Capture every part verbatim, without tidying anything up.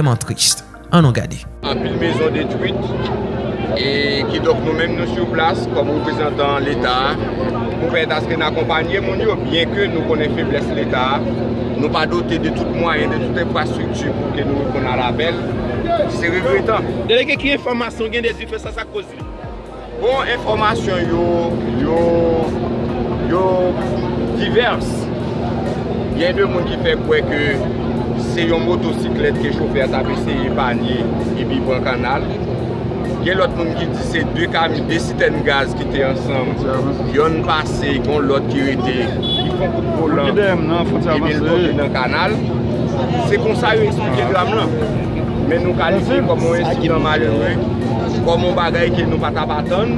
vrèman tris. Ann nou gade. Anpil mezon detwit, e kidonk nou menm nou sou plas kòm reprezantan Leta a pou pèmèt aske n akonpanye moun yo, byenke nou konnen feblès Leta a, nou pa dote de tout mwayen, de tout enfrastrikti pou ke nou reponn a lapèl. Se regretan. Delege, ki enfòmasyon gen de dife sa, sa k koz li? Bon, enfòmasyon yo, yo, yo divès. Gen de moun ki fè kwè ke se yon motosiklèt ke chofè a t ap eseye epanye epi pran kanal. Gen lòt moun ki di se de kami-, de sitèn gaz ki te ansanm. Yonn pase, gon lòt ki rete, ki fè yon kout volan, epi l tonbe nan kanal. Se konsa yo eksplike dram lan. Men nou kalifye kòm yon ensidan malere, kòm yon bagay ke nou pa t ap atann,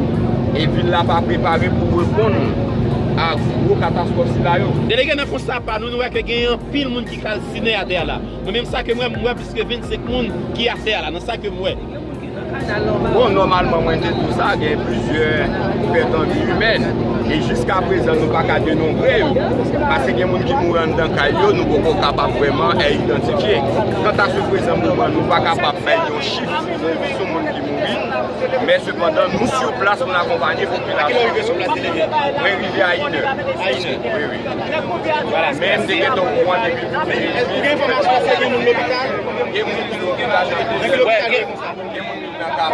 e vil la pa prepare pou reponn a gwo katastwòf sila yo. Delege, nan konsta pa nou, nou wè ke gen anpil moun ki kalsine atè a la. Mwen menm, sa ke m wè, m wè plis ke vennsenk moun ki atè a la, nan sa ke m wè. Bon, nòmalman, mwen te di w sa, gen plizyè pèt an vi imèn. E jiska prezan, nou pa ka denonbre yo. Paske gen moun ki mouri anndan kay yo, nou poko kapab vrèman, eh, idantifye. Kanta sou prezan moman, nou pa kapab bay yon chif sou moun ki mouri. Men sepandan, nou sou plas pou n akonpanye popilasyon. Mwen rive a inè. Wi, wi. Men m te gentan okouran depi. Ou gen enfòmasyon si gen moun lopital? Gen moun ki lopital. Gen moun ki nan ka.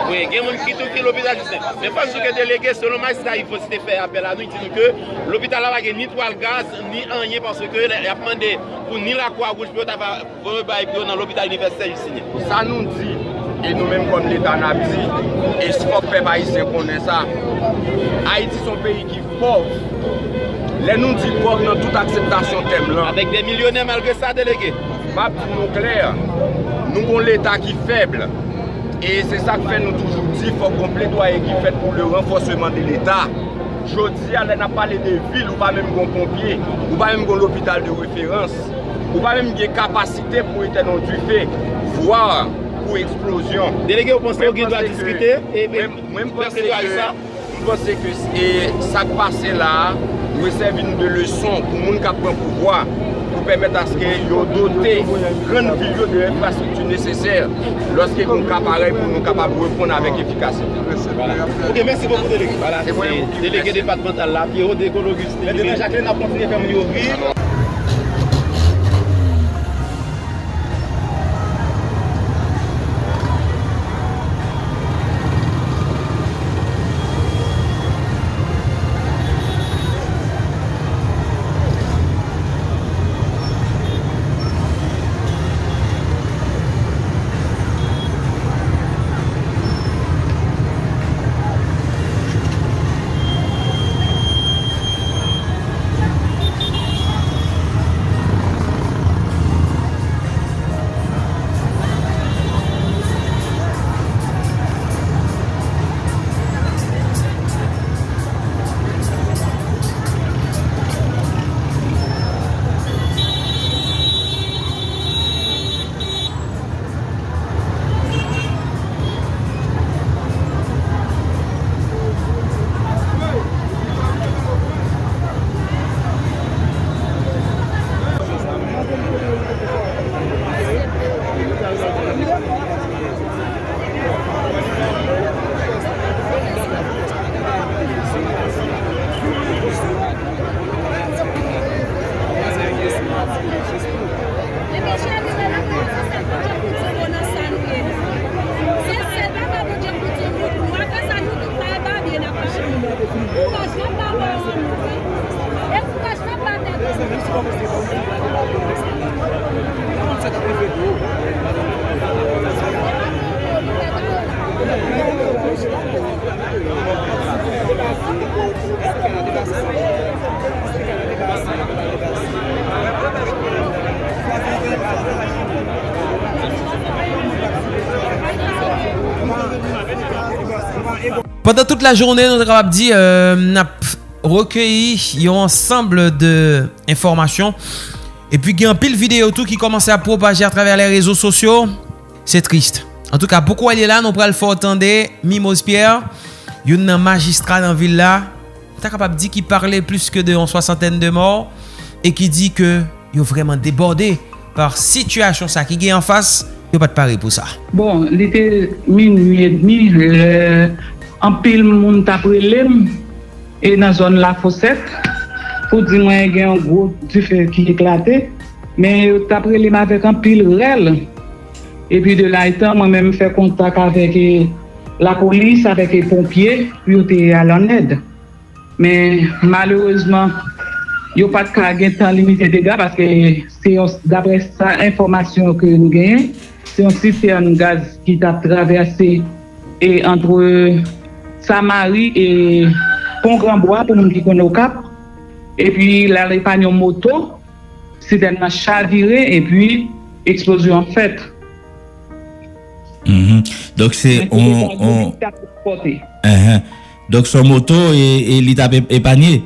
Wi, gen moun ki tou ki lopital jis. Men fò m di w ke delege, selon majistra Yvos te fè apèl a nou, li di nou ke lopital la pa gen ni twal gaz, ni anyen, paske y ap mande pou ni Lakwa Wouj pou yo ta va voye bay pou yo nan lopital inivèsitè Jistinyen. Sa nou di, e nou menm kòm Leta n ap di, e fòk pèp ayisyen konnen sa, Ayiti se yon peyi ki pòv. Lè nou di pòv nan tout akseptasyon tèm lan. Avèk de milyonè malgre sa, delege. M ap di nou klè, nou gon Leta ki fèb. E se sa k fè nou toujou di fòk gon pledwaye ki fèt pou le ranfòseman de Leta. Jodi a, lè n ap pale de vil, ou pa menm gon ponpye, ou pa menm gon lopital de referans, ou pa menm gen kapasite pou etèn yon dife, vwa pou eksplozyon. Delege, ou panse yo gen dwa diskite e, e fè pledwaye sa? M panse ke, e, sa k pase la a dwe sèvi nou de leson pou moun k ap pran pouvwa, pou pèmèt aske yo dote grann vil yo de enfrastrikti nesesè lòske gon ka parèy pou nou kapab reponn avèk efikasite. Ok, mèsi bokou, delege. Se mwen menm ki remèsye. Delege depatmantal la, Pierrot Degaule Augustin. Mèt Dedan Jacqueline, n ap kontinye fè moun yo ri. Pandan tout lajounen, nou ta kapab di, euh, n ap rekeyi yon ansanm de enfòmasyon. Epi gen anpil videyo tou ki kòmanse ap pwopaje atravè lè rezo sosyo. Se tris. Antouka, pou kounye a la, nou pral fè w tande Mimose Pierre, youn nan majistra nan vil la, m ta kapab di ki pale plis ke de yon swasantèn de mò, e ki di ke yo vrèman debòde pa sitiyasyon sa ki gen anfas, yo pa t pare pou sa. Bon, li te minui edmi, lè anpil moun t ap rele m, e nan zòn Lafosèt, pou di mwen gen yon gwo dife ki eklate, men yo t ap rele m avèk anpil rèl. Epi de la etan, mwen menm fè kontak avèk, e, lapolis, avèk, e, ponpye, pou yo te al an èd. Men malerezman, yo pa t ka gen tan limite dega, paske se yon, daprè sa, enfòmasyon ke nou genyen, se yon sitèn gaz ki t ap travèse, e, antre Samari e Pon Granbwa, pou moun ki konn Okap. Epi l al epann yon moto, sitèn nan chavire, epi eksplozyon an fèt. Mhm. Donk se on, on... Enhen. Donk se yon moto e, e li t ap ep-, epanye?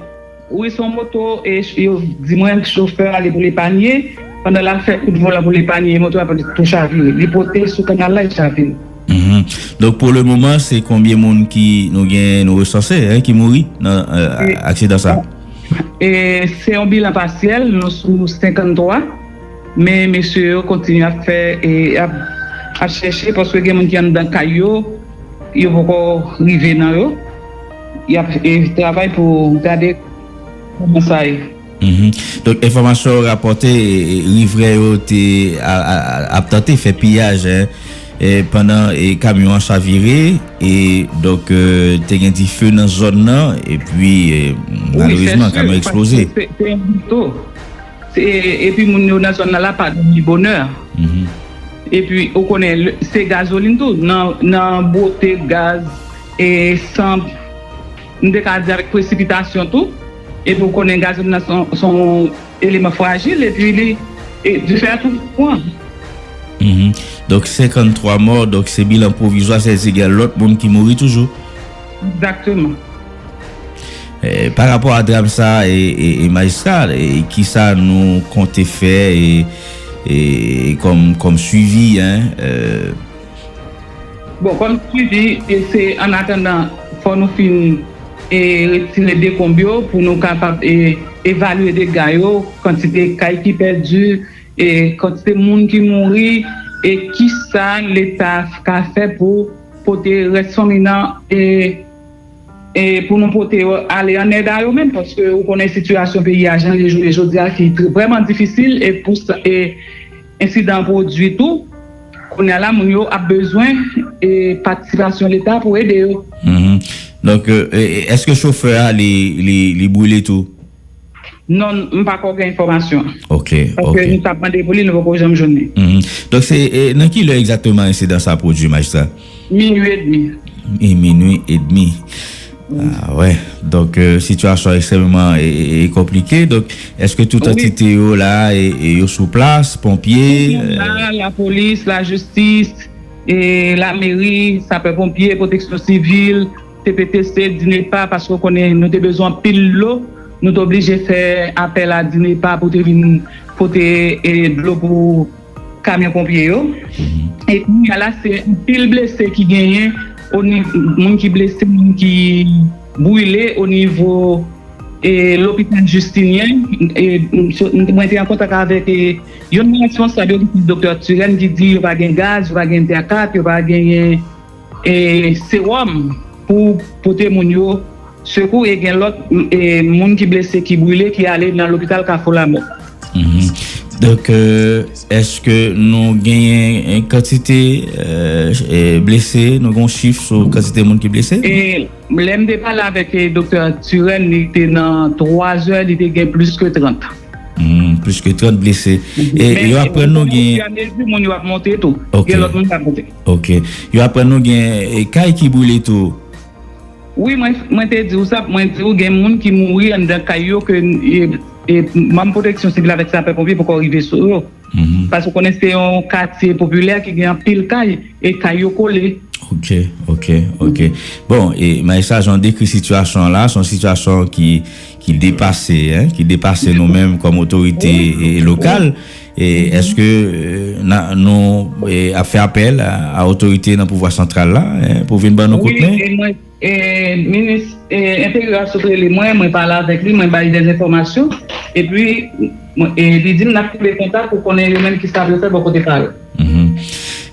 Wi, se yon moto e ch-, yo di mwen chofè a li pou l epanye. Pandan l ap fè kout volan pou l epanye, moto a tou chavire. Li pote sou kanal la, li chavire. Mhm. Donk pou le moman, se konbyen moun ki nou gen, nou resanse, en, ki mouri nan, e, aksidan sa? E, se yon bilan pasyèl, nou sou senkanntwa, men mesye yo kontinye ap fè, e, ap, ap chèche, paske gen moun ki anndan kay yo, yo poko rive nan yo. Y ap, e, travay pou gade kòman sa ye. Mhm. Donk, enfòmasyon yo rapòte, e, e, rivrè yo te a, a, a, ap tante fè piyaj, en, e, pandan, e, kamyon an chavire, e, donk, e, te gen dife nan zòn nan, epi, e, malerezman, kamyon an eksploze. Se, se, se, epi moun yo nan zòn nan la pa dòmi bonè. Mhm. Epi, ou konnen, se gazolin tou, nan, nan bwote gaz, e, san, m te ka di avèk presipitasyon tou. Epi, ou konnen, gazolin nan se yon, se yon eleman frajil, epi li, e, dife a tou pran. Mhm. Donk, senkanntwa mò, donk se bilan pwovizwa, sètadi gen lòt moun ki mouri toujou. Egzakteman. E, pa rapò a dram sa, e, e, e majistra, e, kisa nou konte fè, e, e, kòm, kòm swivi, en, e? Bon, kòm swivi, e, se annatandan, fò nou fin, e, retire dekonb yo pou nou kapab, e, evalye dega yo, kantite kay ki pèdi, e, kantite moun ki mouri, e kisa Leta ka fè pou pote rès fanmi nan, e, e pou nou pote yo ale an èd a yo menm, paske ou konnen sitiyasyon peyi a jan li ye jounen jodi a ki trè, vrèman difisil, e pou sa, e ensidan an pwodui tou, kounye a la, moun yo ap bezwen, e, patisipasyon Leta pou ede yo. Mhm. Donk, e, e, èske chofè a, li, li, li brile tou? Non, m pako gen enfòmasyon. Ok, ok. Paske nou t ap mande pou li, nou poko janm jwenn li. Mhm. Donk, se, e, nan ki lè egzakteman ensidan sa pwodui, majistra? Minui edmi. E, minui edmi. Wi. Ah, wè. Donk, e, sitiyasyon ekstrèmman, e, e, e, konplike. Donk, èske tout antite yo la, e, e, yo sou plas, ponpye? Wi, la, lapolis, lajistis, e, lameri, sapè ponpye, pwoteksyon sivil, T P T C, DINEPA, paske w konnen nou te bezwen anpil dlo, nou te oblije fè apèl a DINEPA pou te vin pote, e, dlo pou kamyon ponpye yo. Mhm. E kounye a la, se anpil blese ki genyen, o ni-, moun ki blese, moun ki brile o nivo, e, lopital Justinien. E, m so-, mwen te an kontak avèk, e, youn nan responsab yo ki se Doktè Turenne ki di yo pa gen gaz, yo pa gen T A kat, yo pa genyen, e, sewòm pou pote moun yo sekou, e gen lòt, e, moun ki blese, ki brile, ki ale nan lopital Kafou Lamò. Mhm. Donk, e, èske nou genyen, e, kantite, e, e, blese? Nou gen yon chif sou kantite moun ki blese? E lè m te pale avèk, e, Doktè Turenne, li te nan twa zè, li te gen plis ke trant. Hmm, plis ke trant blese. Mhm. E men yo aprann nou gen, ofiramezi, moun yo ap monte tou. Ok. Gen lòt moun k ap monte. Ok. Yo aprann nou gen, e, kay ki boule tou. Wi, mwen, mwen te di w sa, mwen di w gen moun ki mouri anndan kay yo ke, e, e, manm pwoteksyon sivil avèk sapè ponpye poko rive sou yo. Mhm. Paske w konnen se yon katye popilè ki gen anpil kay, e kay yo kole. Ok, ok, ok. Bon, e majistra, jan w dekri sitiyasyon an la, se yon sitiyasyon ki, ki depase, en, ki depase nou menm kòm otorite, e, lokal. E èske, e, na-, nou, e, ap fè apèl a, a otorite nan pouvwa santral la, en, pou vin ban nou kout men? Wi, e mwen, e, minis, e, Enteryè a sot rele mwen, mwen pale avèk li, mwen ba li dèz enfòmasyon. Epi, Mwen, e li di m n ap kenbe kontak pou konnen yo menm ki sa yo fè bò kote pa yo. Mhm.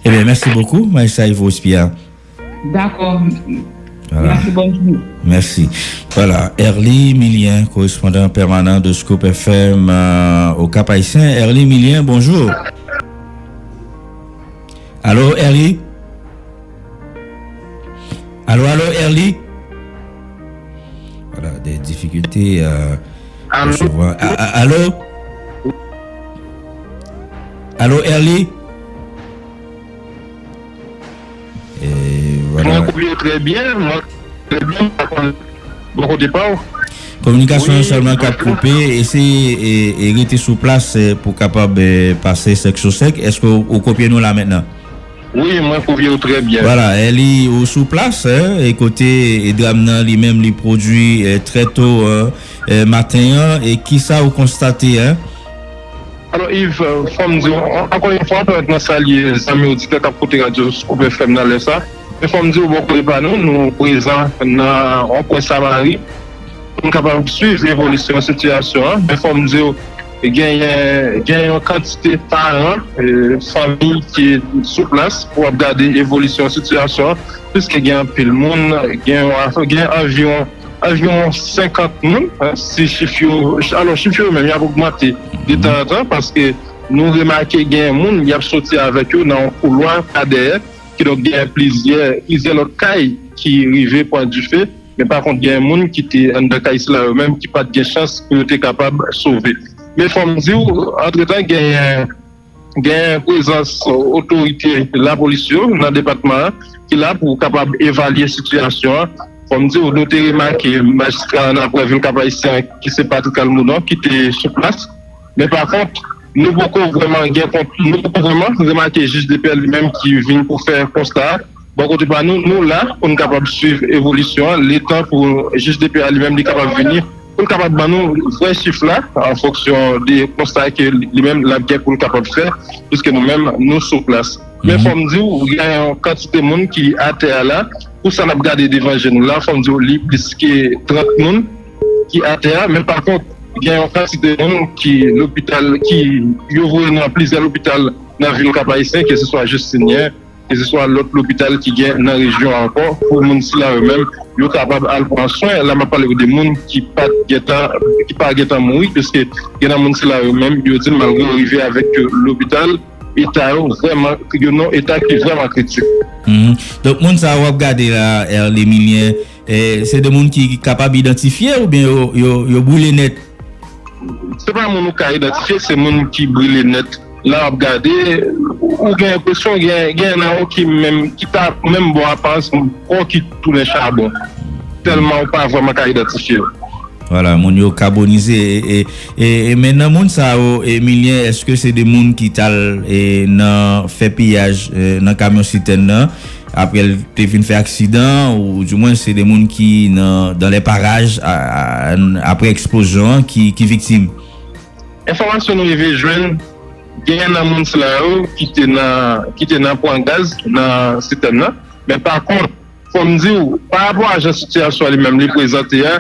Ebyen, mèsi bokou, Majistra Yvo Espia. Dakò. Voilà. Mèsi, bòn jounen. Merci. Voilà, Erly Milien, correspondant permanent de Scoop F M, euh, au Cap-Haïtien. Erly Milien, bonjour. Allô, Erly? Allô, allô, Erly? Voilà, des difficultés à recevoir. A- a- Allô? Allô, Erly? E voilà. Mwen koupe w trè byen, mwen trè byen, pa konn bò kote pa w. Kominikasyon an sèlman k ap koupe, eseye e, e rete sou plas, e, pou kapab, e, pase sèk sou sèk. Èske w, ou kopye nou la mentnan? Wi, mwen kopye w trè byen. Voilà, e li, ou sou plas, e, e kote, e dram nan li menm li pwodui, e, trè to, e, e, maten an, e kisa ou konstate, e? Alò, Yves, fò m di w, ankò yon fwa, pèmèt mwen salye zanmi oditè k ap koute radyo Scoop F M nan lè sa. Men fò m di w, bò kote pa nou, nou prezan nan yon kwen Samari pou n kapab swiv evolisyon sitiyasyon an. Men fò m di w, genyen, genyen yon kantite paran, e, fanmi ki sou plas pou ap gade evolisyon sitiyasyon an, piske gen anpil moun, gen, gen anviwon anviwon senkant moun, si chif yo, alò, chif yo menm, y ap ogmante detanzantan, paske nou remake gen moun y ap soti avèk yo nan yon koulwa pa dèyè, kidonk gen plizyè, plizyè lòt kay ki rive pran dife, men pa kont gen moun ki te anndan kay sila yo menm ki pa t gen chans pou yo te kapab sove. Men fò m di w, antretan, genyen gen prezans otorite lapolis yo nan depatman an ki la pou kapab evalye sitiyasyon an. Fò m di w, nou te remake majistra an nan Prèvil Kap Ayisyen an, ki se Patrick Almoudon, ki te sou plas. Men pa kont, nou poko vrèman gen kont, nou poko vrèman remake jij de pè li menm ki vin pou fè konsta a. Bò kote pa nou, nou la pou n kapab swiv evolisyon an, letan pou jij de pè a li menm li kapab vini, pou l kapab ban nou vrè chif la, an fonksyon de konsta ke li menm l ap gen pou l kapab fè, piske nou menm, nou sou plas. Men fò m di w, gen yon kantite moun ki atè a la, pou sa n ap gade devan je nou la, fò m di w, li plis ke trant moun ki atè a, men pa kont, gen yon kantite moun ki lopital, ki yo voye nan plizyè lopital nan vil Kap Ayisyen, ke se swa Jistinyen, keseswa lòt lopital ki gen nan rejyon an ankò, pou moun sila yo menm, yo kapab al pran swen. La, m ap pale de moun ki pa t gentan, ki pa gentan mouri, piske gen nan moun sila yo menm, yo di, malgre yo rive avèk yo lopital, eta yo vrèman, yo nan eta ki vrèman kritik. Mhm. Donk, moun sa w ap gade la, Erly Milien, eh, se de moun ki kapab idantifye oubyen yo, yo, yo brile nèt? Se pa moun ou ka idantifye, se moun ki brile nèt. Lè w ap gade, ou gen enpresyon gen, gen nan yo ki menm, ki ta menm bò aparans yon kò ki tounen chabon. Tèlman ou pa vrèman ka idantifye yo. Vwala, moun yo kabonize. E, e, e, e men nan moun sa yo, Emilien, èske se de moun ki t al, e, nan fè piyaj, e, nan kamyon sitèn nan? Apre l te vin fè aksidan, ou di mwen se de moun ki nan, dans les parages, a, a, apre eksplozyon an, ki, ki viktim? Enfòmasyon nou rive jwenn, genyen nan moun sila yo ki te nan, ki te nan pran gaz nan sitèn nan. Men pa kont, fò m di w, pa rapò a jan sitiyasyon an li menm li prezante a,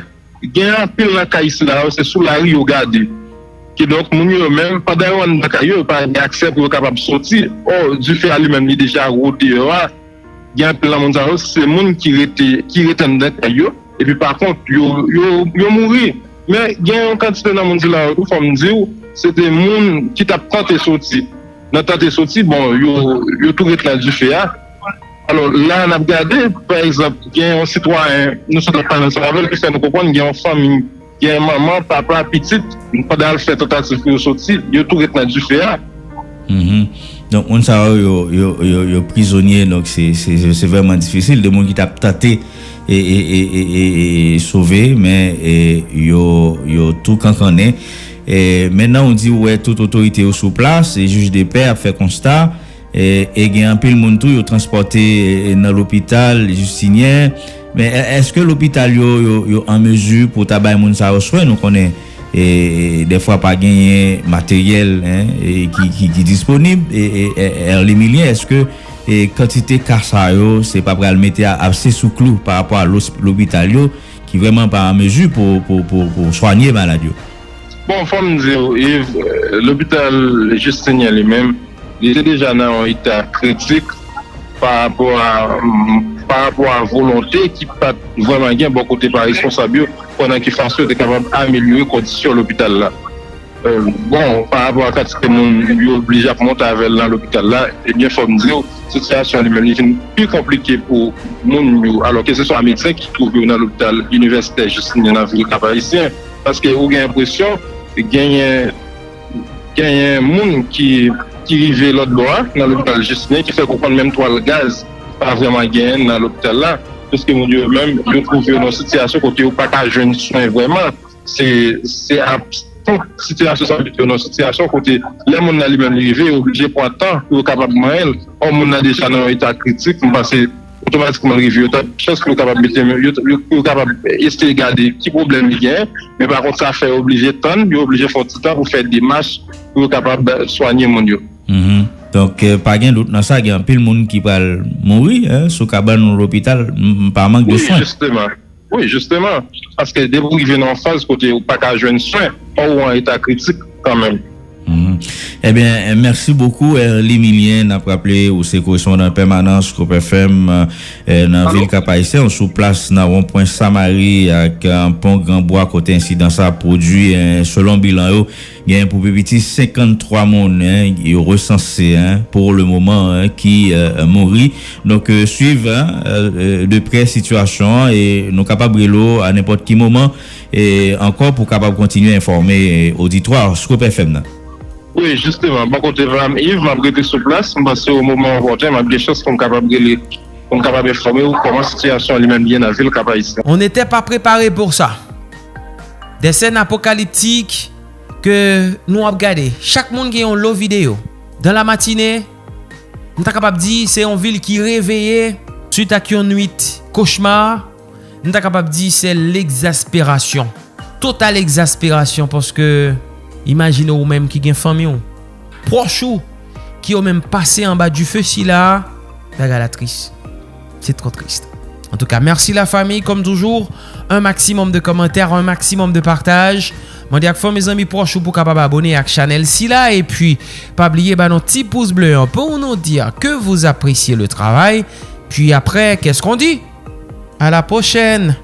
gen anpil nan kay sila yo, se sou lari yo gade. Kidonk, moun yo menm, pandan yo anndan kay yo, yo pa gen aksè pou yo kapab soti. Ò, dife a li menm, li deja wo deyò a. Gen anpil nan moun sa yo, se moun ki rete, ki rete anndan kay yo. Epi pa kont, yo, yo, yo mouri. Men gen yon kantite nan moun sila yo tou, fò m di w, se te moun ki t ap tante soti. Nan tante soti, bon, yo, yo tou ret nan dife a. Alò, la n ap gade, pa egzanp, gen yon sitwayen, nou sot ap pale ansanm avè l, ki fè nou konprann gen yon fanmi, gen manman, papa, pitit, pandan y al fè tantativ pou yo soti, yo tou ret nan dife a. Mhm. Donk, moun sa yo, yo, yo, yo, yo prizonye, donk se, se, se, se vrèman difisil. De moun ki t ap tante e, e, e, e, e, e sove, men, e, yo, yo tou kankannen. E, mentnan, ou di ou wè tout otorite yo sou plas, e jij de pè ap fè konsta, e, e gen anpil moun tou yo transpòte, e, nan lopital Jistinyen. Men è-, èske lopital yo, yo, yo an mezi pou ta bay moun sa yo swen? Nou konnen, e, e, dèfwa pa genyen materyèl, en, e, ki, ki, ki disponib. E, e, e, Erly Milien, èske, e, kantite ka sa yo, se pa pral mete a, ase sou klou pa rapò a los-, lopital yo, ki vrèman pa an mezi pou, pou, pou, pou swanye malad yo? Bon, fò m di w, Yves, euh, lopital Justinien li menm, li te deja nan yon eta kritik pa rapò a, mm, pa rapò a volonte ki pa t vrèman gen bò kote pa responsab yo, pou nan ki fason yo te kapab amelyore kondisyon lopital la. Euh, bon, pa rapò a kantite moun yo oblije ap monte avè l nan lopital la, ebyen, fò m di w, sitiyasyon li menm li vin pi konplike pou moun yo, alò ke se swa medsen ki twouve yo nan lopital inivèsitè Justinien nan vil Kap Ayisyen. Paske ou gen enpresyon genyen, genyen moun ki, ki rive lòt bò a, nan lopital Justinien, ki fè konprann menm twal gaz pa vrèman genyen nan lopital la. Paske moun yo menm, yo twouve yo nan sitiyasyon kote yo pa ka jwenn swen vrèman. Se, se ap, tout sitiyasyon sa mete yo nan sitiyasyon kote lè moun nan li menm li rive, yo oblije pran tan pou yo kapab manyen l. Ò, moun nan deja nan yon eta kritik, m panse otomatikman l rive yo t ap chans pou yo kapab mete, yo, yo, yo kapab eseye gade ki pwoblèm li genyen, men pa kont sa fè yo oblije tann, yo oblije fè yon ti tan pou fè demach pou yo kapab swanye moun yo. Mhm. Donk, euh, pa gen dout nan sa, gen anpil moun ki pral mouri, hein, sou kabann lopital, m, m, pa mank de swen. Wi, jisteman. Wi, jisteman. Paske depi w rive nan yon faz kote ou pa ka jwenn swen, ò, ou an eta kritik kanmenm. Mhm. Ebyen, mèsi bokou, Erly Milien. N ap raple, ou se korespondan pèmanan Scoop F M, eh, nan vil Kap Ayisyen. Ou sou plas nan wonpwen Samari ak, eh, pon Granbwa, kote ensidan sa pwodui, eh, selon bilan yo, gen pou pi piti senkanntwa moun, hein, yo resanse, hein, pou le moman, hein, ki, eh, mouri. Donk, eh, swiv, hein, eh, de prè sitiyasyon an e nou kapab rele w a nenpòt ki moman e ankò pou kapab kontinye enfòme, eh, oditwa Scoop F M nan. Wi, jisteman, bò kote pa m, Yves, m ap rete sou plas. M panse o moman opòten, m ap gen chans pou m kapab rele, pou m kapab enfòme w kòman sitiyasyon an li menm ye nan vil Kap Ayisyen. On n'était pas préparé pour ça. Des scènes apocalyptiques ke nou ap gade. Chak moun gen yon lo videyo. Dan la matine, m ta kapab di se yon vil ki reveye swit ak yon nwit kochma. M ta kapab di se legzasperasyon. Total egzasperasyon paske imajine ou menm ki gen fanmi w, pwòch ou, ki yo menm pase anba dife sila, bagay la tris. C'est trop triste. En tout cas, merci la famille, comme toujours, un maximum de commentaires, un maximum de partage. Mande ak fanmi, zanmi, pwòch ou pou kapab abone ak chanèl sila. Epi, pa bliye ba nou ti pous ble an pou nou di ke vous appréciez le travail. Puis après, qu'est-ce qu'on dit? À la prochaine!